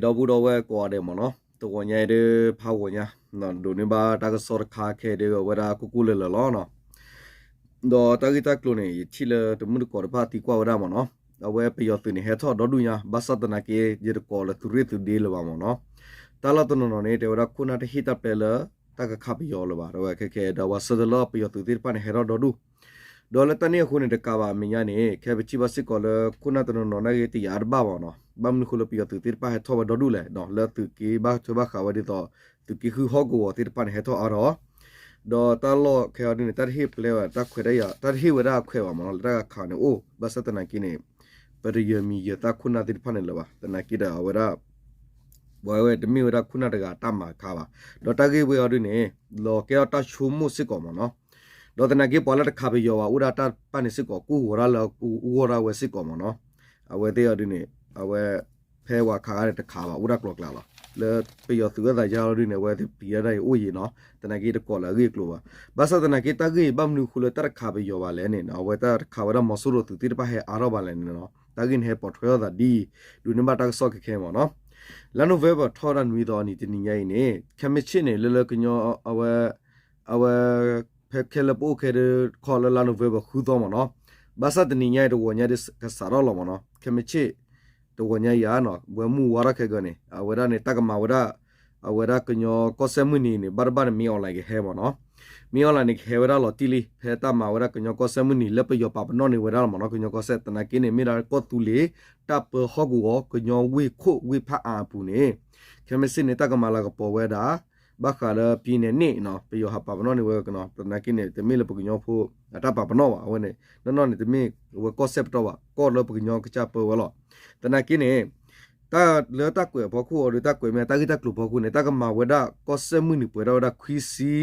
ဒီပုၢ်ဒီဝဲၢ်ကိးဂၤဒဲးမ့ၢ်နီၤ, တဂီၤညါအံၤဒ် ဖးဂီၤညါ ဒိးန့ၢ်ဘၣ်တၢ်ကစီၣ်တခါခဲအံၤဒ် အဝဲဒၣ်ကိၢ်ကိၢ်လၢၤလၢၤလီၤနီၤ. ဒီးတၢ်ဂ့ၢ်တၢ်ကျိၤန့ၣ် ယထံၣ်လၢတမုၢ်တကိးတဖၣ်သံကွၢ်ဝဲဒၣ်မ့ၢ်နီၤ, အဝဲပယီၤသုးန့ၣ် ဟဲထီၣ်ဒီဒူၣ်ညါ ဘၣ်ဆၣ်သနာ်က့ ယတကိးလၢသုးရ့ၣ်သုးဒ့လၢၤဘၣ်မ့ၢ်နီၤ. တၢ်လီၢ်တနီၤနီၤန့ၣ် တဲဝဲဒၣ်ခိၣ်နၢ်တဟ့ၣ်တၢ်ပျဲလၢ တၢ်ကခးပယီၤလၢၤဘၣ် ဒီးဝဲခဲခဲ ဒီးဝဲဆၢထၢၣ်လၢပယီၤသုးသ့ၣ်တဖၣ်န့ၣ် ဟဲထီၣ်ဒီဒူၣ် ဒီးလၢတၢ်န့ၣ်အဃိန့ၣ် တကးဘၣ်အမဲာ်ညါန့ၣ် ခဲပထံၣ်ဘၣ်စ့ၢ်ကီးလၢခိၣ်နၢ်တနီၤနီၤန့ၣ်ဂ့ၤ တယာ်အါတဘၣ်ဘၣ်နီၤ, ဘၣ်မနုၤဃိလၢပယီၤသုးသ့ၣ်တဖၣ်ဟဲထီၣ်ဝဲဒီဒူၣ်လဲၣ်, လၢသုးက့ဘၣ်ထွဲဘၣ်ဃးဝဲဒ်သိး သုးက့ဃုဟီၣ်ကဝီၤသ့ၣ်တဖၣ်န့ၣ် ဟဲထီၣ်အါထီၣ် ဒီးတၢ်လီၢ်ခဲအံၤဒ်န့ၣ် တၢ်တဟ့ၣ်ပျဲဝဲတၢ်ခွဲးတၢ်ယာ် တၢ်တဟ့ၣ်ဝဲဒၣ်အခွဲးဘၣ်မ့ၢ်နီၤ, လၢတၢ်ဂၤခးန့ၣ်အိၣ် ဘၣ်ဆၣ်သနာ်က့န့ၣ် ပတယၢၤမံၤယၢၤသၣ်ခိၣ်နၢ်သ့ၣ်တဖၣ်န့ၣ်လၢၤဘၣ်, သနာ်က့ဒီးအဝဲဒၣ် ပဝဲတမ့ၢ်ဝဲဒၣ်ခိၣ်နၢ်တဂၤတၢ်မၤခါဘၣ်, ဒီးတၢ်ဂ့ၢ်ဝဲအံၤဒ်န့ၣ် လီၤကဲထီၣ်တၢ်ဆိကမိၣ်စ့ၢ်ကီးမ့ၢ်နီၤ, ဒီးသနာ်က့ပှၤလၢတခးပယီၤဘၣ် အိၣ်ဒၣ်တၢ်တဖၣ်န့ၣ်စ့ၢ်ကီး ကအိၣ်ဂီၤဒၣ်လၢအဂီၢ်ဒၣ်ဝဲစ့ၢ်ကီးမ့ၢ်နီၤ, အဝဲသ့ၣ်အံၤဒ်န့ၣ် အဝဲ ဖဲဝၤခးဂၤန့ၣ်တခးဘၣ် အိၣ်ဒၣ်ကျိၤကျဲလီၤ, လၢပယီၤသုးအသးယါလီၤဒ်န့ၣ် အဝဲသ့ၣ်ပျံၤဒၣ်အံၤအိၣ်ယံၤနီၤ, သနာ်က့တကိးလၢအဂ့ၢ်အကျိၤဘၣ်, ဘၣ်ဆၣ်သနာ်က့တၢ်ဂ့ၢ်အံၤဘၣ်မနုၤဃိလၢတၢ်တခးပယီၤဘၣ်လဲၣ်န့ၣ် အဝဲတၢ်တခးဝဲဒၣ်မီၤစိရိၤသုးသ့ၣ်တဖၣ်ဟဲအါထီၣ်ဘၣ်လဲၣ်န့ၣ်နီၤ, တၢ်ဂ့ၢ်န့ၣ်ဟဲပိာ်ထွဲထီၣ်သးဒ်အံၤ ဒိးန့ၢ်ဘၣ်တၢ်ကစီၣ်ခဲခဲမ့ၢ်နီၤ, လါနိၣ်ဝ့ဘၢၣ်ထီၣ်ဝဲဒၣ်နွံသီအနံၤတနံၤညါအံၤန့ၣ် ခဲမ့ၢ်ဆ့ၣ်န့ၣ် လၢလၢကညီ အဝဲ အဝဲ ဖဲခဲလၢာ်ပအိၣ်ခဲဒၣ်ခီလၢလါနိၣ်ဝ့ဘၢၣ်ဃုသီမ့ၢ်နီၤ, ဘၣ်ဆၣ်တနံၤညါအံၤတဂီၤညါဒ်ကစးထီၣ်လီၤမ့ၢ်နီၤ, ခဲမ့ၢ်ဆ့ၣ် တဂီၤညါအံၤဧါနီၤ ဝဲမုၢ်ဝါထီၣ်ခဲကၢန့ၣ် အဝဲဒၣ်န့ၣ် တၢ်ကမၤဝဲဒၣ် အဝဲဒၣ်ကညီကီၢ်စဲၣ်မုၢ်နံၤန့ၣ် ဘၣ်တဘၣ်န့ၣ် မ့ၢ် online ကဟဲမ့ၢ်နီၤ, မ့ၢ် online န့ၣ် ကဟဲဝဲဒၣ်လီၤတံၢ်လံ ဖဲတၢ်မၤဝဲဒၣ်ကညီကီၢ်စဲၣ်မုၢ်နံၤ လၢပယီၤပာ်ပနီၣ်န့ၢ်ဝဲဒၣ်လီၤမ့ၢ်နီၤ, ကညီကီၢ်စဲၣ် သနာ်က့န့ၣ် မ့ၢ်ဒၣ်ကီၢ်သူလ့ၤ တၢ်ပၢဟီၣ်ကဝီၤ ကညီဝ့ၢ်ခိၣ်ဝ့ၢ်ဖးအါအပူၤန့ၣ် ခဲမ့ၢ်ဆ့ၣ်န့ၣ် တၢ်ကမၤလၤကပီၤဝဲဒၣ် ဘၣ်ဃးလၢ ပြည်နယ်နှစ် နီၤ ပယီၤဟးပာ်ပနီၣ်န့ၢ်ဝဲကနီၤ, သနာ်က့န့ၣ် တမ့ၢ်လၢပကညီဖိ အတၢ်ပာ်ပနီၣ်ဘၣ်, အဝဲန့ၣ် နီၢ်နီၢ်န့ၣ် တမ့ၢ်ဝဲကီၢ်စဲၣ်ပတီၢ်ဘၣ်, ကီၢ်လၢပကညီကစၢ်ပၢဝဲလီၤ, သနာ်က့န့ၣ် တၢ်လၢတၢ်ကွဲးအဖီခိၣ်အီၤဒီး တၢ်ကွဲးမ့ၢ်တၢ်ဂ့ၢ်တၢ်ကျိၤဖီခိၣ်န့ၣ် တၢ်ကမၤဝဲဒၣ်ကီၢ်စဲၣ်မုၢ်နံၤပှဲၤထီၣ်ဝဲဒၣ်ခွံဆံ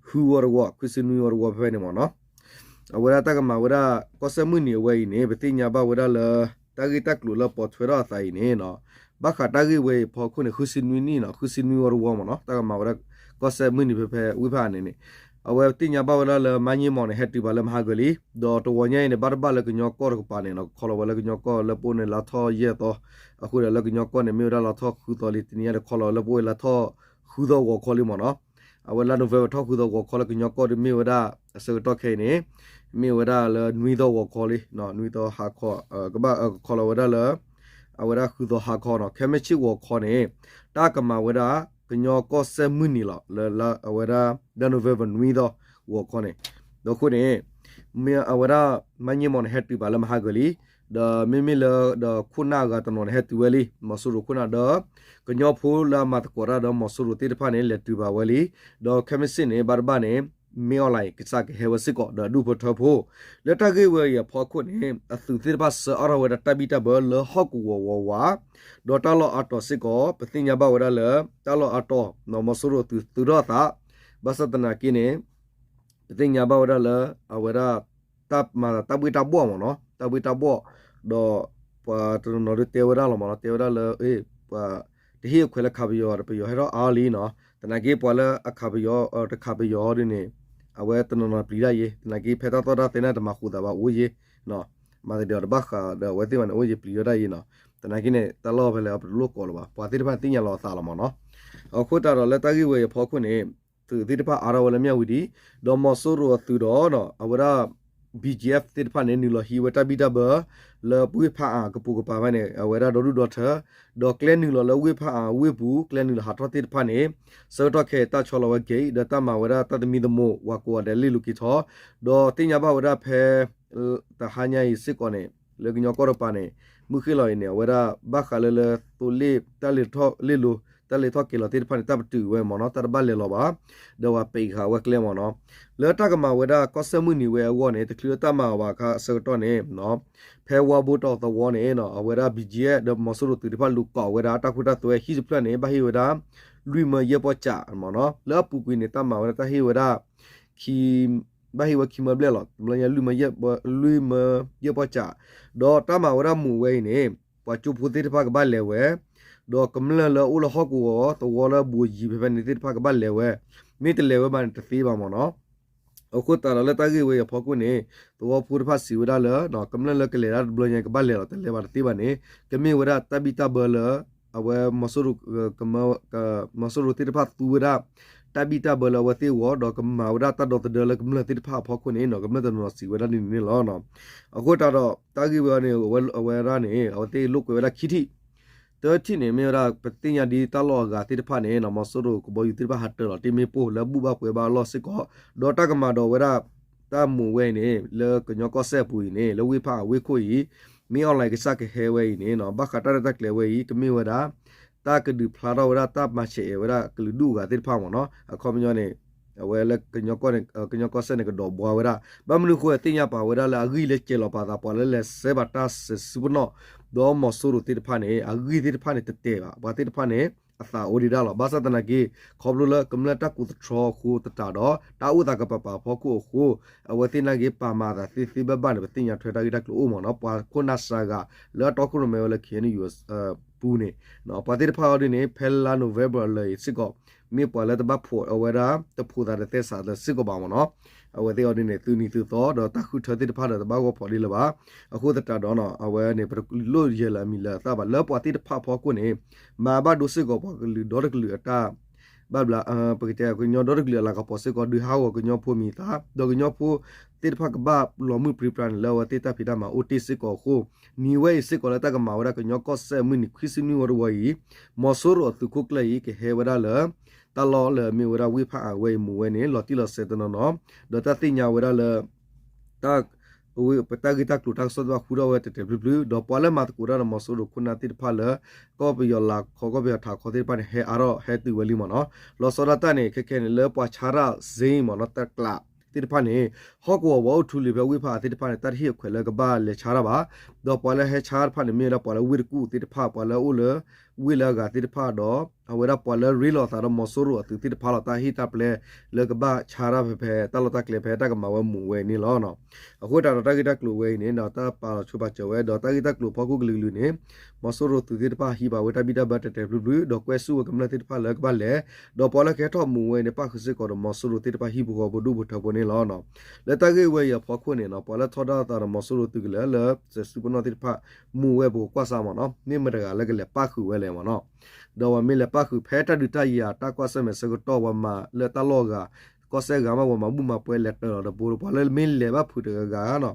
ဃုဝီတဝီ ခွံဆံနွံဝီတဝီဖဲဖဲန့ၣ်မ့ၢ်နီၤ, အဝဲဒၣ်တၢ်ကမၤဝဲဒၣ် ကီၢ်စဲၣ်မုၢ်နံၤအဝဲအံၤန့ၣ် ပသ့ၣ်ညါဘၣ်ဝဲဒၣ်လၢ တၢ်ဂ့ၢ်တၢ်ကျိၤလၢပိာ်ထွဲထီၣ်အသးအံၤန့ၣ်နီၤ, ဘၣ်ဃးတၢ်ဂ့ၢ်ဝဲအံၤဖီခိၣ်န့ၣ် ဃုဆံနွံနံၣ်နီၤ ဃုဆံနွံဝီတဝီမ့ၢ်နီၤ, တၢ်ကမၤဝဲဒၣ် ကီၢ်စဲၣ်မုၢ်နံၤဖဲဖဲဝ့ၢ်ဖးအါန့ၣ်န့ၣ်, အဝဲသ့ၣ်ညါဘၣ်ဝဲဒၣ်လၢ မါည့မီၢ်န့ၣ် ဟဲတုၤဘၣ်လၢမဟါကၢၤလံ, ဒီးတဝီညါအံၤန့ၣ် ဘၣ်တဘၣ်လၢကညီကီၢ်တကပၤန့ၣ်နီၤ ခီလီၤဝဲလၢကညီကီၢ်လၢပအိၣ်န့ၣ် လါထီၣ်ယဲၢ်သီ, အဃိဒီးလၢကညီကီၢ်န့ၣ် မ့ၢ်ဝဲဒၣ်လါထီၣ်ဃုသီလံ, တနံၤညါဒီးခီလီၤဝဲလၢပအိၣ်လါထီၣ်ဃုသီဂီၤခီလံမ့ၢ်နီၤ, အဝဲလါနိၣ်ဝ့ဘၢၣ်ထီၣ်ဃုသီဂီၤခီလၢကညီကီၢ်ဒီးမ့ၢ်ဝဲဒၣ် အဆၢကတီၢ်ခဲအံၤန့ၣ် မ့ၢ်ဝဲဒၣ်လၢနွံသီဂီၤခီလံ, နွံသီဟါခီ, ကဘၣ်ကခီလီၤဝဲဒၣ်လၢ အဝဲဒၣ်ဃုသီဟါခီနီၤ, ခဲမ့ၢ်ဆ့ၣ်ဂီၤခီန့ၣ် တၢ်ကမၤဝဲဒၣ် ကညီကီၢ်စဲၣ်မုၢ်နံၤလီၤ လၢအဝဲဒၣ် လါနိၣ်ဝ့ဘၢၣ်နွံသီဂီၤခီန့ၣ်, ဒီးအဃိန့ၣ် မ့ၢ်အဝဲဒၣ် မါည့မီၢ်န့ၣ် ဟဲတုၤဘၣ်လၢမဟါကၢၤလံ, ဒီးမ့မ့ၢ်လၢဒီးခိၣ်နၢ်အဂၤတနီၤန့ၣ် ဟဲတုၤဝဲလံ, မီၤစိရိၤခိၣ်နၢ်ဒီး ကညီဖိလၢအမၤသကိးတၢ်ဒီးမီၤစိရိၤသ့ၣ်တဖၣ်န့ၣ် လဲၤတုၤဘၣ်ဝဲလံ, ဒီးခဲမ့ၢ်ဆ့ၣ်န့ၣ် ဘၣ်တဘၣ်န့ၣ် မ့ၢ် online ကစၢ်ကဟဲဝဲစ့ၢ်ကီးဒီးအဒူၣ်ဖိထၢဖိ, လၢတၢ်ဂ့ၢ်ဝဲအံၤအဖီခိၣ်န့ၣ် အသုးသ့ၣ်တဖၣ်ဆှၢအါထီၣ်ဝဲဒၣ်တၢ်ဘံၣ်တၢ်ဘၢလၢဟီၣ်ကဝီၤဝးဝး, ဒီးတၢ်လီၢ်အါတီၤစ့ၢ်ကီး ပသ့ၣ်ညါဘၣ်ဝဲဒၣ်လၢ တၢ်လီၢ်အါတီၤ မီၤစိရိၤသုးသုးထီၣ်အသး, ဘၣ်ဆၣ်သနာ်က့န့ၣ် ပသ့ၣ်ညါဘၣ်ဝဲဒၣ်လၢ အဝဲဒၣ် တၢ်မၤတၢ်ဘှ့ၣ်တၢ်ဘှီၣ်မ့ၢ်နီၤ, တၢ်ဘှ့ၣ်တၢ်ဘှီၣ်, ဒီးပှၤတနီၤနီၤဒုးတဲဝဲဒၣ်လီၤမ့ၢ်နီၤ, တဲဝဲဒၣ်လၢ ပှၤတဟ့ၣ်အခွဲးလၢခးပယီၤဒီး ပယီၤဟဲထီၣ်အါလံနီၤ, သနာ်က့ပှၤလၢအခးပယီၤ တခးပယီၤဒ်န့ၣ် အဝဲတနီၤနီၤပျံၤတၢ်ယ့, သနာ်က့ဖဲတၢ်သီၣ်တၢ်သဲန့ၣ် တမၤဃူးသးဘၣ်အိၣ်ယ့, မၤသဒံးအီၤတဘၣ်ဃးဒီးအဝဲသ့ၣ်ဘၣ်န့ၣ် အိၣ်ယ့ပျံၤထီၣ်တၢ်ယ့နီၤ, သနာ်က့န့ၣ် တၢ်လီၢ်ဖဲလဲၣ် ပတလိၣ်ကိးလၢၤဘၣ်, ပှၤသ့ၣ်တဖၣ်သ့ၣ်ညါလီၤအသးလီၤမ့ၢ်နီၤ, အဃိသတးဒီးလၢတၢ်ဂ့ၢ်ဝဲအံၤအဖီခိၣ်န့ၣ် သုးသ့ၣ်တဖၣ်အါထီၣ်ဝဲလၢမၠၣ်ဝတံၤ, ဒီးမီၤစိရိၤအသုးဒီး အဝဲဒၣ် ဘီၣ်ကၠံၣ်အ့ၣ်ဖ် သ့ၣ်တဖၣ်န့ၣ် နုာ်လီၤဟံးဝဲတၢ်ဘံၣ်တၢ်ဘၢ လၢပှ့ၢ်ဖးအါကပိာ်ကပၤဖဲန့ၣ် အဝဲဒၣ်ဒီဒူၣ်ဒီထၢ, ဒီးကျဲနုာ်လီၤလၢဝ့ၢ်ဖးအါဝ့ၢ်ပူၤ ကျဲနုာ်လီၤဟးထီၣ်သ့ၣ်တဖၣ်န့ၣ် ဆၢကတီၢ်ခဲအံၤတၢ်ဆီလီၤဝဲကဲအံၤ ဒီးတၢ်မၤဝဲဒၣ်တၢ်သမံသမိး ဝၤကိးဂၤဒဲးလ့ၣ်လိၤက့ၤထီၣ်, ဒီးသ့ၣ်ညါဘၣ်ဝဲဒၣ်ဖဲ တဟါညါအံၤစ့ၢ်ကီးန့ၣ် လၢကညီကီၢ်တကပၤန့ၣ် မုၢ်ဃ့ၢ်လီၤအံၤန့ၣ် အဝဲဒၣ်ဘၣ်ဃးလၢလၢသိလ့ၣ် တၢ်လ့ၣ်ထီၣ်လ့ၣ်လိၤ တၢ်လ့ၣ်ထီၣ်က့ၤလီၤသ့ၣ်တဖၣ်န့ၣ် တၢ်ပတုာ်ဝဲမ့ၢ်နီၤ တၢ်တဘၣ်လဲၤလီၤဘၣ်, ဒီးဝဲပံးဃာ်ဝဲကျဲမ့ၢ်နီၤ, လၢတၢ်ကမၤဝဲဒၣ်ကီၢ်စဲၣ်မုၢ်နံၤဝဲအဂီၢ်န့ၣ် တချုးလၢတၢ်မၤဘၣ်အခါအဆၢကတီၢ်န့ၣ် ဖဲဝါဘိတီၢ်သဝီန့ၣ် အဝဲဒၣ် ဘီၣ်ကၠံၣ်အ့ၣ် ဒီးမီၤစိရိၤသုးတဖၣ်လူၤကိးဝဲဒၣ်တၢ်ခိတၢ်သွဲဟံၣ်တဖျၢၣ်န့ၣ် ဘၣ်ဟ့ၣ်ဝဲဒၣ် လွံၢ်မၢယဲၢ်ပီၢ်ကးမ့ၢ်နီၤ, လၢအပူၤကွံာ်န့ၣ် တၢ်မၤဝဲဒၣ်တၢ်ဟ့ၣ်ဝဲဒၣ် ခံ ဘၣ်ဟ့ၣ်ဝဲခံမၢဘျဲၣ်လီၤ, တဘျီညါ လွံၢ်မၢယဲၢ်ပီၢ်ကး, ဒီးတၢ်မၤဝဲဒၣ်မူးဝဲအံၤန့ၣ် ပှၤကၠိဖိသ့ၣ်တဖၣ်ကဘၣ်လဲၤဝဲ, ဒီးကမျၢၢ်လၢအိၣ်လၢဟီၣ်ကဝီၤသဝီလၢဘူးအယံၤဖဲဖဲန့ၣ်သ့ၣ်တဖၣ်ကဘၣ်လဲၤဝဲ, မ့ၢ်တလဲၤဝဲဘၣ်န့ၣ်တသ့ဘၣ်မ့ၢ်နီၤ. အဃိသတးဒီးလၢတၢ်ဂ့ၢ်ဝဲအံၤအဖီခိၣ်န့ၣ် သဝီဖိတဖၣ်စံးဝဲဒၣ်လၢ ကမျၢၢ်လၢကလဲၤတၢ်တဘျီညါ ကဘၣ်လဲၤလီၤတလဲၤဘၣ်တသ့ဘၣ်န့ၣ် ကမ့ၢ်ဝဲဒၣ်တၢ်ဘံၣ်တၢ်ဘၢလၢ အဝဲမီၤစိရိၤ မီၤစိရိၤသ့ၣ်တဖၣ်သူဝဲဒၣ် တၢ်ဘံၣ်တၢ်ဘၢလၢအဝဲသ့ၣ်အဂီၢ် ဒီးကမၤဝဲဒၣ်တၢ်ဒီသဒၢလၢကမျၢၢ်သ့ၣ်တဖၣ်အဖီခိၣ်န့ၣ် ကမျၢၢ်တနီၤနီၤစံးဝဲဒၣ်ဒ်န့ၣ်န့ၣ်လီၤ. အဃိသတးဒီးတၢ်ဂ့ၢ်ဝဲန့ၣ် အဝဲဒၣ်န့ၣ် အဝဲသ့ၣ်လိာ်ကွဲဝဲဒၣ်ခံထံၣ် တထံၣ်န့ၣ် မ့ၢ်ဝဲဒၣ် ပသ့ၣ်ညါဒ်တၢ်လီၢ်အဂၤသ့ၣ်တဖၣ်န့ၣ် မီၤစိရိၤကဘီယူၤသ့ၣ်တဖၣ်ဟးတၢၤလီၤတ့ၢ်မ့ၣ်ပိၢ်လၢဘူၣ်ဘၣ်ပှဲၤဘၣ်အလီၢ်စ့ၢ်ကီး ဒီးတၢ်ကမၤဒီးဝဲဒၣ် တၢ်မူးဝဲအံၤန့ၣ် လၢကညီကီၢ်စဲၣ်အပူၤအံၤန့ၣ် လၢဝ့ၢ်ဖးအဝ့ၢ်ခိၣ်အံၤ မ့ၢ် online ကစၢ်ကဟဲဝဲအံၤန့ၣ် ဘၣ်ဃးတၢ်ရဲၣ်တၢ်ကျဲၤဝဲအံၤ ကမ့ၢ်ဝဲဒၣ် တၢ်ကဒုးဖျါထီၣ်ဝဲဒၣ်တၢ်မၤဆဲးအဲးဝဲဒၣ်ကလုာ်ဒူၣ်အဂၤသ့ၣ်တဖၣ်မ့ၢ်နီၤ အခီပညီန့ၣ် အဝဲလၢ ကညီကီၢ်စဲၣ်န့ၣ် ကဒိးဘှါဝဲဒၣ် ဘၣ်မနုၤအဃိသ့ၣ်ညါပာ်ဝဲဒၣ်လၢအဂံၢ်လၢစဲးလီၤပာ်သး ပှၤလၢလဲၤစဲးဘၣ်တၢ်စဲးစုပနီၣ် ဒီးမီၤစိရိၤသ့ၣ်တဖၣ်န့ၣ် အဂံၢ်သ့ၣ်တဖၣ်န့ၣ် တတဲာ်ဘၣ် ပှၤသ့ၣ်တဖၣ်န့ၣ် အသးအိၣ်ဒံးဒၣ်လီၤ. ဘၣ်ဆၣ်သနာ်က့ ခီဖျိလၢကမျၢၢ်တၢ်ကိးသတြီအဃိသတးဒီး တၢ်အိၣ်သးကပၤပၤအဖီခိၣ်အဃိ အဝဲသ့ၣ်နာ်က့ၤပာ်မၤအသးသ့သ့ဘၣ်ဘၣ်န့ၣ် ပသ့ၣ်ညါထွဲတၢ်ဂ့ၢ်တၢ်ကျိၤအိၣ်မ့ၢ်နီၤ ပှၤခိၣ်နၢ်စှၤဂၤ လၢအတီခိၣ်ရိၣ်မဲဝဲလၢ ခ့ၣ်အဲၣ်ယူၣ် ပူၤန့ၣ် ပှၤသ့ၣ်တဖၣ်အီၤဒ်န့ၣ် ဖဲလါ November အလၢာ်အံၤစ့ၢ်ကီး မ့ၢ်ပှၤလၢတဘၣ်ဖိးအဝဲဒၣ် တဖိးသးတသဲစးသးစ့ၢ်ကီးဘၣ်မ့ၢ်နီၤ အဝဲသ့ၣ်အီၤဒ်န့ၣ် သုးနံၤသုးသီ ဒီးတၢ်ဃုထၢသ့ၣ်တဖၣ်ဒီးတဘၣ်ဂီၢ်ဖီးဒ်လၢၤဘၣ် အဃိသတးဒီး အဝဲန့ၣ် ပတလိၣ်ယဲၢ်လၢအမံၤလၢအသၣ်ဘၣ် လၢပှၤသ့ၣ်တဖၣ်အဖီခိၣ်န့ၣ် မၤဘၣ်ဒိစ့ၢ်ကီးပှၤကလုာ်ဒီတကလုာ်အတၢ် ဘၣ်ဘျး ပကတဲကညီဒီတကလုာ်အလၤကပီၤစ့ၢ်ကီး ဒုးဟးဂီၤကညီဖိမံၤအသး ဒီးကညီဖိသ့ၣ်တဖၣ်ကဘၣ်လီၤမုၢ်ပြံပြါန့ၣ် လၢအဝဲသ့ၣ်တၢ်ဖံးတၢ်မၤအိၣ်တ့ၢ်စ့ၢ်ကီးအဃိ နံၤဝဲအံၤစ့ၢ်ကီးလၢတၢ်ကမၤဝဲဒၣ်ကညီကီၢ်စဲၣ်အမုၢ်နံၤခွံဆံနွံဝီတဝီအံၤ မီၤစိရိၤအသုးခိၣ်ကျၢၢ်အံၤ ကဟဲဝဲဒၣ်လၢ တၢ်လီၢ်လၢအမ့ၢ်ဝဲဒၣ်ဝ့ၢ်ဖးအဝဲအံၤမူးဝဲန့ၣ် လီၤတံၢ်လီၤဆဲးတနီၤနီၤ ဒီးတၢ်သ့ၣ်ညါဝဲဒၣ်လၢ တၢ် ပတၢ်ဂ့ၢ်တၢ်ကျိၤတၢ်ကစီၣ်သ့ၣ်တဖၣ်ဃုထီၣ်ဝဲတဲာ်တဲာ်ဖျုးဖျုး ဒီးပှၤလၢမၤသကိးတၢ်ဒီးမီၤစိရိၤခိၣ်နၢ်သ့ၣ်တဖၣ်လၢ ကီၢ်ပယီၤလၤခီ ကီၢ်ပယီၤထးခီသ့ၣ်တဖၣ်န့ၣ် ဟဲအါထီၣ်ဟဲတုၤဝဲလံမ့ၢ်နီၤ. လီၤဆီဒၣ်တၢ်န့ၣ် ခဲခဲန့ၣ် လၢပှၤဆါတၢ်စ့မ့ၢ်နီၤ တၢ်ကျးသ့ၣ်တဖၣ်န့ၣ် ဟီၣ်ကဝီၤပှၤအိၣ်ထူလံၤဖဲဝ့ၢ်ဖးအသ့ၣ်တဖၣ်န့ၣ် တၢ်တဟ့ၣ်အခွဲးလၢကဘၣ်လဲၤဆါတၢ်ဘၣ်. ဒီးပှၤလၢဟဲဆါတဖၣ်န့ၣ် မ့ၢ်ဝဲဒၣ်ပှၤလၢဝ့ၢ်တကူၣ်သ့ၣ်တဖၣ် ပှၤလၢအိၣ်လၢ ဝ့ၢ်လၢအဂၤသ့ၣ်တဖၣ်ဒီး အဝဲဒၣ်ပှၤလၢရ့လိာ်သးဒီးမီၤစိရိၤအသုးသ့ၣ်တဖၣ်လီၤ တၢ်ဟ့ၣ်တၢ်ပျဲလၢကဘၣ်ဆါတၢ်ဖဲဖဲတၢ်လီၢ်တၢ်ကျဲဖဲတၢ်ကမၤဝဲမူးဝဲန့ၣ်လီၤ. အဃိသတးဒီးတၢ်ဂ့ၢ်တၢ်ကျိၤဝဲအံၤန့ၣ် တၢ်ပာ်လီၤဆိပာ်စၢၤဝဲ ဒီးတၢ်ဂ့ၢ်တၢ်ကျိၤဖီခိၣ်ကလုာ်ကလုာ်န့ၣ် မီၤစိရိၤသုးသ့ၣ်တဖၣ်ဟံးဘၣ်ဝဲတၢ်ဘံၣ်တၢ်ဘၢတဲာ်တဲာ်ဖျုးဖျုး ဒီးကွဲးဆူၣ်ဝဲကမျၢၢ်သ့ၣ်တဖၣ်လၢကဘၣ်လဲၤ ဒီးပှၤလၢကဟဲထီၣ်မူးဝဲန့ၣ် ပၣ်ဃုာ်စ့ၢ်ကီးဒီးမီၤစိရိၤသ့ၣ်တဖၣ်ဟံၣ်ဖိဃီဖိဒူၣ်ဖိထၢဖိန့ၣ်လီၤ. လၢတၢ်ဂ့ၢ်ဝဲအံၤအဖီခိၣ်န့ၣ် ပှၤလၢထီဒါသးဒီးမီၤစိရိၤသုးကလၢၤလၢ စဲးစုပနီၣ်သ့ၣ်တဖၣ် မူးဝဲပကကွၢ်စၢ်မ့ၢ်နီၤ မ့ၢ်မတၤတဂၤလၢကလဲၤပၣ်ဃုာ်ဝဲလဲၣ်မ့ၢ်နီၤ. ဒီးပှၤမ့ၢ်လဲၤပၣ်ဃုာ်ဖဲတၢ်ဒုးတၢ်ယၤတၢ်ကွၢ်ဆၢၣ်မဲာ်ဆၢကတီၢ် ပှၤမၤလၢတၢ်လီၢ်အဂၤ ကီၢ်စဲၣ်ဂၤမး ပှၤမၤဘူၣ်မၤပှဲၤလဲၤတၢၤလီၤတဘိ ပှၤလၢမ့ၢ်လဲၤဘၣ်ဖုးတဂၤဂၤနီၤ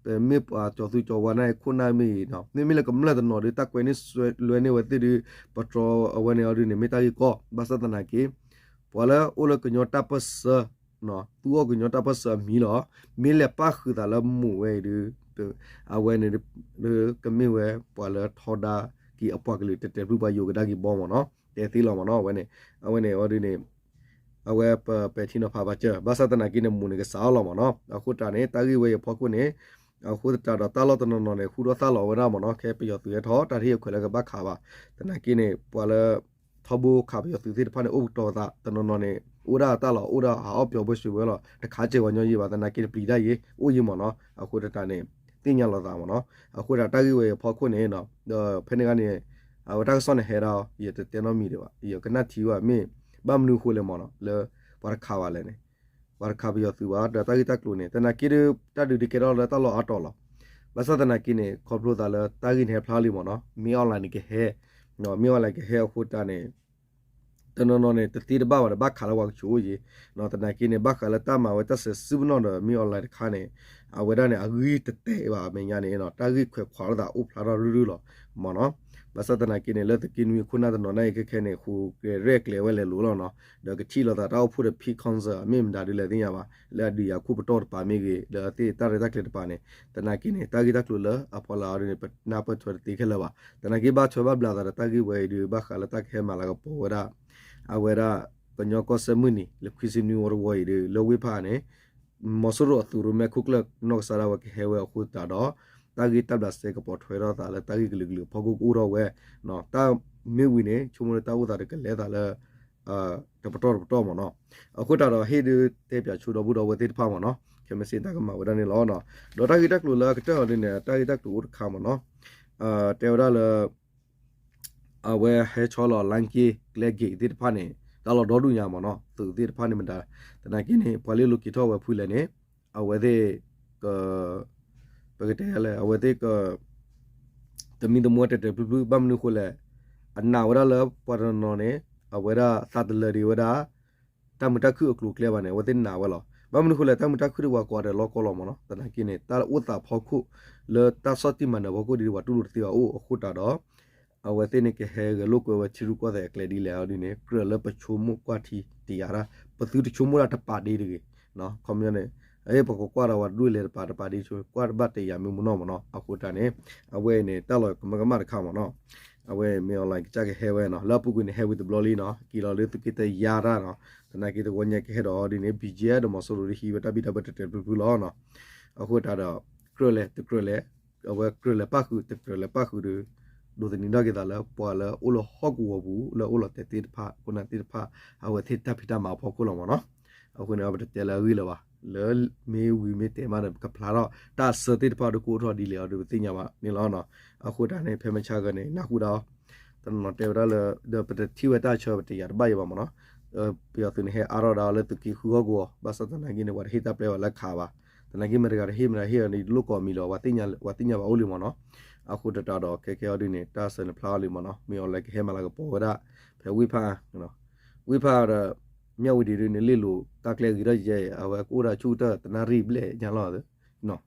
ပမ့ၢ်ပှၤကၠီၤသူကၠီၤဝါန့ၣ် ခိၣ်နၢ်မ့ၢ်အံၤ မ့မ့ၢ်လၢကမျၢၢ်တနီၤဒုး တၢ်ကွဲးန့ၢ်လွဲန့ၢ်ဝဲသ့ၣ်ဒုး ပတြီအဝဲန့ၣ်အီၤဒုးန့ၣ် မ့ၢ်တၢ်ဂ့ၢ်ကီ ဘၣ်ဆၣ်သနာ်က့ ပှၤလၢအိၣ်လၢကညီတၢ်ပၢၢ်ဆၢ သူအီၣ်ကညီတၢ်ပၢၢ်ဆၢအမံၤလီၤ. မ့ၢ်လဲၤပၣ်ဃုာ်သးလၢမူးဝဲအံၤဒုး အဝဲန့ၣ် ကမ့ၢ်ဝဲပှၤလၢထီဒါက့ၤအပှၤကလုာ်တဲာ်တဲာ်ဖျုးဖျုး ပှၤယိၤကဒါက့ၤဘီမ့ၢ်နီၤ တဲသ့လီၤမ့ၢ်နီၤ အဝဲန့ၣ် အဝဲန့ၣ်အီၤဒုးန့ၣ် အဝဲပပဲာ်ထံနီၤဖးဘၣ်စၢၤ ဘၣ်ဆၣ်သနာ်က့န့ၣ် မူးန့ၣ်ကစးအီၤလီၤမ့ၢ်နီၤ အဃိတၢ်န့ၣ် တၢ်ဂ့ၢ်ဝဲအံၤအဖီခိၣ်န့ၣ် အဃိသတးဒီးတၢ်လီၢ်တနီၤနီၤန့ၣ် ဃုထီၣ်သၣ်လီၤဝဲဒၣ်မ့ၢ်နီၤ ခဲပယီၤသုးဟဲထီၣ် တၢ်တဟ့ၣ်အခွဲးလၢကဘၣ်ခးဘၣ် သနာ်က့န့ၣ် ပှၤလၢ ထီဘိခးပယီၤသုးသ့ၣ်တဖၣ်န့ၣ် အိၣ်ကတီၤသးတနီၤနီၤန့ၣ် အိၣ်ဒၣ်အတၢ်လီၤ အိၣ်ဒၣ်ဟးအီၣ်ပျီၤဘှဲၣ်ဆှုးဝဲလီၤ တခးစဲးဝဲညီယံၤဘၣ် သနာ်က့န့ၣ် ပျံၤတၢ်ယံၤ အိၣ်ယံၤမ့ၢ်နီၤ အဃိတၢ်န့ၣ် သ့ၣ်ညါလီၤသးမ့ၢ်နီၤ အဃိတၢ်တၢ်ဂ့ၢ်ဝဲအံၤအဖီခိၣ်န့ၣ် ဒီးဖဲန့ၣ်ဂၤန့ၣ် အဝဲတၢ်ကစီၣ်န့ၣ်ဟဲဒၣ် ယတတဲနီတမံၤဒံးဘၣ် ယကနၣ်ထံဘၣ်မ့ၢ် ဘၣ်မနုၤအဃိလဲၣ်မ့ၢ်နီၤ လၢ ပှၤတခးဘၣ်လဲၣ်န့ၣ် ပှၤတခးပယီၤသုးဘၣ် ဒီးတၢ်ဂ့ၢ်တၢ်ကျိၤန့ၣ် သနာ်က့ဒီး တၢ်ဒုးဒုးကဲထီၣ်လၢတၢ်လီၢ်အါတီၤလီၤ. ဘၣ်ဆၣ်သနာ်က့န့ၣ် ခီဖျိသးလၢတၢ်ဂ့ၢ်န့ၣ်ဟဲဖျါလံမ့ၢ်နီၤ မ့ၢ် online န့ၣ်ကဟဲ မ့ၢ် online ကဟဲအဃိတၢ်န့ၣ် တနီၤနီၤန့ၣ် တသ့တဘၣ်ဘၣ်ဒီး ဘၣ်ခးလၢပှၤကဆူးအိၣ်ယံၤ သနာ်က့န့ၣ် ဘၣ်ဃးလၢတၢ်မၤဝဲတၢ်စဲးစုပနီၣ်ဒီး မ့ၢ် online တခါန့ၣ် အဝဲဒၣ်န့ၣ် အဂံၢ်တတဲာ်ဘၣ်အမဲာ်ညါန့ၣ် တၢ်ဂ့ၢ်ခွဲးခွးလိာ်သးအိၣ်ဖျါထီၣ်ရုၢ်ရုၢ်လီၤမ့ၢ်နီၤ. ဘၣ်ဆၣ်သနာ်က့န့ၣ် လၢသုးက့နွံခိၣ်နၢ်တနီၤန့ၣ် ခဲခဲန့ၣ် ဃုရဲၣ်ကျဲၤဝဲလဲၤလိၤလီၤနီၤ ဒီးကထံၣ်လိာ်သးတၢ်အိၣ်ဖှိၣ်ဒီး Pete Conger မ့ၢ်မတၤဒုးလဲၣ်သ့ၣ်ညါဘၣ် လၢအဒုးယၤခိၣ်ပတီၢ်တပၤမ့ၢ်ဂ့ၤ လၢအသ့ၣ်တၢ်ရဲၣ်တၢ်ကျဲၤတပၤန့ၣ် သနာ်က့န့ၣ် တၢ်ဂ့ၢ်တၢ်ကျိၤလၢအဖီလာ်အီၤဒ်န့ၣ် ပနၢ်ပၢၢ်ထွဲတသ့ခဲလၢာ်ဘၣ်. သနာ်က့ဘၣ်ထွဲဘၣ်ဘျးသးဒီးတၢ်ဂ့ၢ်ဝဲအံၤဒုး ဘၣ်ဃးလၢတၢ်ကဟဲမၤလၤကပီၤဝဲဒၣ် အဝဲဒၣ် ကညီကီၢ်စဲၣ်မုၢ်နံၤ လၢခွံဆံနွံဝီတဝီအံၤဒုး လၢဝ့ၢ်ဖးန့ၣ် မီၤစိရိၤအသုးရိၣ်မဲခိၣ်ကျၢၢ်နီၢ်ကစၢ်ဒၣ်ဝဲကဟဲဝဲအဃိသတးဒီး တၢ်ဂ့ၢ်တၢ်ဘျးစဲကပီၤထွဲထီၣ်သးလၢတၢ်ဂ့ၢ်ကလုာ်ကလုာ်အဖီခိၣ်ကအိၣ်ထီၣ်ဝဲ တၢ်မ့ၢ်ဝံၤန့ၣ် ဆိကမိၣ်လၢတၢ်အိၣ်သးတကလဲၤသးလၢ တပတီၢ်တပတီၢ်မ့ၢ်နီၤ. အဃိသတးဒီးဟ့ၣ်ဒုးတဲပၠးဆိဒီပုၢ်ဒီဝဲၢ်သ့ၣ်တဖၣ်မ့ၢ်နီၤ ခဲမုၢ်ဆ့ၣ်တၢ်ကမၤဝဲဒၣ်န့ၣ်လီၤ. ဒီးတၢ်ဂ့ၢ်တၢ်ကျိၤလၢအကတၢၢ်အီၤဒ်န့ၣ် တၢ်ဂ့ၢ်တၢ်ကျိၤအိၣ်တခါမ့ၢ်နီၤ တဲဝဲဒၣ်လၢ အဝဲဟဲဆီလီၤလၢက့ၤ ကျဲက့ၤသ့ၣ်တဖၣ်န့ၣ် တၢ်လီၢ်ဒီဒူၣ်ညါမ့ၢ်နီၤ သုးသ့ၣ်တဖၣ်န့ၣ်မတၤ သနာ်က့န့ၣ် ပှၤလၢလိၤက့ၤထီၣ်ဝဲဖုလဲၣ်န့ၣ် အဝဲသ့ၣ် က ပကတဲလဲၣ် အဝဲသ့ၣ်က သမံသမိးတဲာ်တဲာ်ဖျုးဖျုး ဘၣ်မနုၤဃိလဲၣ် အနာ်ဝဲဒၣ်လၢပှၤတနီၤနီၤန့ၣ် အဝဲဒၣ်သးတလၢာ်ဒံးဝဲဒၣ် တၢ်မုာ်တၢ်ခုၣ်အကျိၤအကျဲဘၣ်န့ၣ် အဝဲသ့ၣ်နာ်ဝဲလီၤ. ဘၣ်မနုၤဃိလဲၣ် တၢ်မုာ်တၢ်ခုၣ်ဒံးပှၤကိးဂၤဒဲးလီၤကီလီၤမ့ၢ်နီၤ သနာ်က့န့ၣ် တၢ်အိၣ်သးဖီခိၣ် လၢတၢ်ဆီၣ်တံၢ်မၤနၢၤဖီခိၣ်ဒံးပှၤတူၢ်လိာ်တသ့ဘၣ်အိၣ်အဃိတးဒီး အဝဲသ့ၣ်န့ၣ်ကဟဲဂဲၤလိာ်ကွဲဝဲထံရူၢ်ကီၢ်သဲးအကျဲဒ်လဲၣ်အီၤဒ်န့ၣ် ကြၢးလၢပဆိကမိၣ်ကွၢ်ထံတယာ်တၢ် ပသုတဆိကမိၣ်ဒၣ်တပာ်ဒ့တဂ့ၤ ခီပညီန့ၣ် အပကကွၢ်ဒီးပှၤတဒူၣ်လဲၤတပာ်တပာ်ဒ့ဆိ ကွၢ်တဘၣ်တယာ်မ့ၢ်မ့ၢ်နီၢ်မ့ၢ်နီၤ အဃိတၢ်န့ၣ် အဝဲအံၤန့ၣ် တၢ်လီၤကမၢကမၣ်တခါမ့ၢ်နီၤ အဝဲမ့ၢ်အီၤလၢကစၢ်ကဟဲဝဲနီၤ လၢအပူၤကွံာ်န့ၣ် ဟဲဝံၤတဘျီလံနီၤ က့ၤလီၤလၢသုးက့တယါတၢ်နီၤ သနာ်က့တဝီညါကဟဲဒီးအီၤဒ်န့ၣ် ဘံၣ်ကၠဲဒီးမီၤစိရိၤဒ်ဟံးဝဲတၢ်ဘံၣ်တၢ်ဘၢ တဲာ်တဲာ်ဖျုးဖျုးလီၤနီၤ အဃိတၢ်ဒီး ကြၢးလဲၤတကြၢးလဲၤ အဝဲကြၢးလဲၤပၣ်ဃုာ်တကြၢးလဲၤပၣ်ဃုာ်ဒီး ဒိးသန့ၤထီၣ်က့ၤသးလၢပှၤလၢအိၣ်လၢဟီၣ်ကဝီၤပူၤ လၢအိၣ်လီၤတဲာ်သ့ၣ်တဖၣ် ခိၣ်နၢ်သ့ၣ်တဖၣ် အဝဲသ့ၣ်တၢ်ဖံးတၢ်မၤအဖီခိၣ်လီၤမ့ၢ်နီၤ အဃိန့ၣ် ပတတဲလၢအဂ့ၢ်လၢၤဘၣ် လၢမ့ၢ်ဝံၤမ့ၢ်တဲာ်မးဒီး ပကဖျါထီၣ်တၢ်အစၢသ့ၣ်တဖၣ်ဒီးကအိၣ်ထီၣ်ဒ်လဲၣ်အီၤဒီးပသ့ၣ်ညါဘၣ်န့ၣ်လီၤနီၤ အဃိတၢ်န့ၣ် ဖဲမဆါဂၤန့ၣ် နၢ်ဟူဒၣ်အီၤ တနီၤတဲဝဲဒၣ်လၢ ဒီးပတထံၣ်ဝဲတၢ်ဆၢပတယာ်တဘၣ်ယံၤဘၣ်မ့ၢ်နီၤ ပယီၤသုးန့ၣ်ဟဲအါထီၣ်ဒၣ်လၢသုးက့ဃုဟီၣ်ကဝီၤ ဘၣ်ဆၣ်သနာ်က့န့ၣ် ပှၤတဟ့ၣ်တၢ်ပျဲဝဲလၢခးဘၣ် သနာ်က့မ့ၢ်တဂၤတဟ့ၣ်မ့ၢ်တဂၤဟ့ၣ်အီၤန့ၣ် တလိၣ်ကိးမံၤလီၤ ပှၤသ့ၣ်ညါဘၣ်အိၣ်လံမ့ၢ်နီၤ အဃိတၢ်ဒီးခဲခဲအီၤဒ်န့ၣ် တၢ်ဆၢန့ၣ်ဖျါအီၤလံမ့ၢ်နီၤ မ့ၢ်အီၤလၢကဟဲမၤလၤကပီၤဝဲဒၣ် ဖဲဝ့ၢ်ဖးအါ ဝ့ၢ်ဖးဒီး မၠၣ်ဝတံၤဒ်န့ၣ် လ့ၣ်လိၤကါကျဲဂ့ၤထီၣ်ယဲ အဝဲကအိၣ်ဒၣ်ဆူၣ်ကတၢၢ်တနၣ်ရံၣ်ဘျဲၣ်ညါလီၤ မ့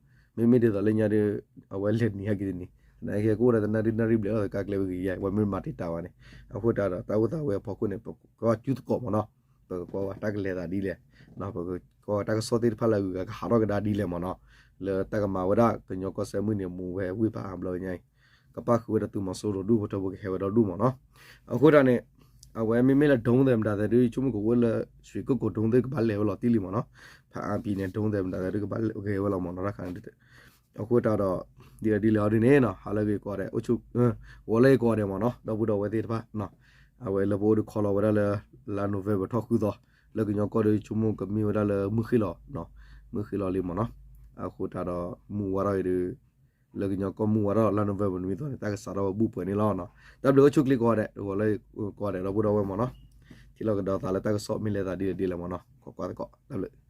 မ့ၢ်ဒ်သိးလၢညါဒီး အဝဲလဲၤနံၤဟဲက့ၤတနံၤ သနာ်က့ကအိၣ်ဒၣ်တနၣ်ရံၣ်တနၣ်ရံၣ်ဘျဲၣ်လီၤ ကါကျဲဝဲဂ့ၤယဲ ဝဲမ့ၢ်မၤတံာ်တာ်ဝဲန့ၣ် အဃိတၢ်ဒီး တၢ်အိၣ်သးဝဲအဖီခိၣ်န့ၣ် ပကကွၢ်ကၠူသကိးမ့ၢ်နီၤ ပကကွၢ်ဝဲတၢ်ကလဲၤသးဒ်လဲၣ် ပကကွၢ်ဝဲတၢ်ကစီၣ်သ့ၣ်တဖၣ်လၢအဂုၤအဂၤကဟးထီၣ်ကဒါဒ်လဲၣ်မ့ၢ်နီၤ လၢတၢ်ကမၤဝဲဒၣ်ကညီကီၢ်စဲၣ်မုၢ်နံၤမူၤဝဲဝ့ၢ်ဖးအါဘျီညါအံၤ ကပၣ်ဃုာ်ဝဲဒီးသုးမီၤစိရိၤဒူၣ်ဖိထၢဖိကဟဲဝဲဒီဒူၣ်မ့ၢ်နီၤ အဃိတၢ်န့ၣ် အဝဲမ့မ့ၢ်လၢ drone သဲးမတၤသဲးဒ် ဆိကမိၣ်ကအိၣ်လၢ ရွှေကုက္ကို drone သ့ၣ်ကဘၣ်လဲၤဝဲလီၤတံၢ်လံမ့ၢ်နီၤ ဖးအါပံၤန့ၣ် drone သဲးမတၤသဲးဒ်ကဘၣ်ဂဲၤဝဲလီၤမ့ၢ်နီၤ တၢ်ခါန့ၣ် အဃိတၢ်ဒီး ဒ်လဲၣ်ဒ်လဲၣ်အီၤဒ်န့ၣ်နီၤ ဟးလၢဂ့ၤကိးဂၤဒဲး အိၣ်ဆူၣ် ဂီၤလၢဂ့ၤကိးဂၤဒဲးမ့ၢ်နီၤ ဒီပုၢ်ဒီဝဲၢ်သ့ၣ်တဖၣ် အဝဲလၢပအိၣ်ဒုးခီလီၤဝဲဒၣ်လၢ လါ November ထီၣ်ဃုသီ လၢကညီကီၢ်ဒီးဆိကမိၣ်ကမ့ၢ်ဝဲဒၣ်လၢမုၢ်ဃ့ၢ်လီၤ မုၢ်ဃ့ၢ်လီၤလံမ့ၢ်နီၤ အဃိတၢ်ဒီး မုၢ်ဝါထီၣ်အံၤဒီး လၢကညီကီၢ်မုၢ်ဝါထီၣ်လါ November နွံသီန့ၣ် တၢ်ကစးထီၣ်ဝဲဘူၣ်ပှဲၤန့ၣ်လီၤ. တၢ်ဘျုးအိၣ်ဆူၣ်ချ့ကိးဂၤဒဲး ဂီၤလၢဂ့ၤကိးဂၤဒဲး ဒီပုၢ်ဒီဝဲၢ်မ့ၢ်နီၤ ထံၣ်လိာ်ကဒီးသးလၢတၢ်ကစီၣ်မ့ၢ်လဲၤသးဒ်လဲၣ်ဒ်လဲၣ်မ့ၢ်နီၤ ကွၢ်ကွၢ်သကိး တၢ်ဘျုး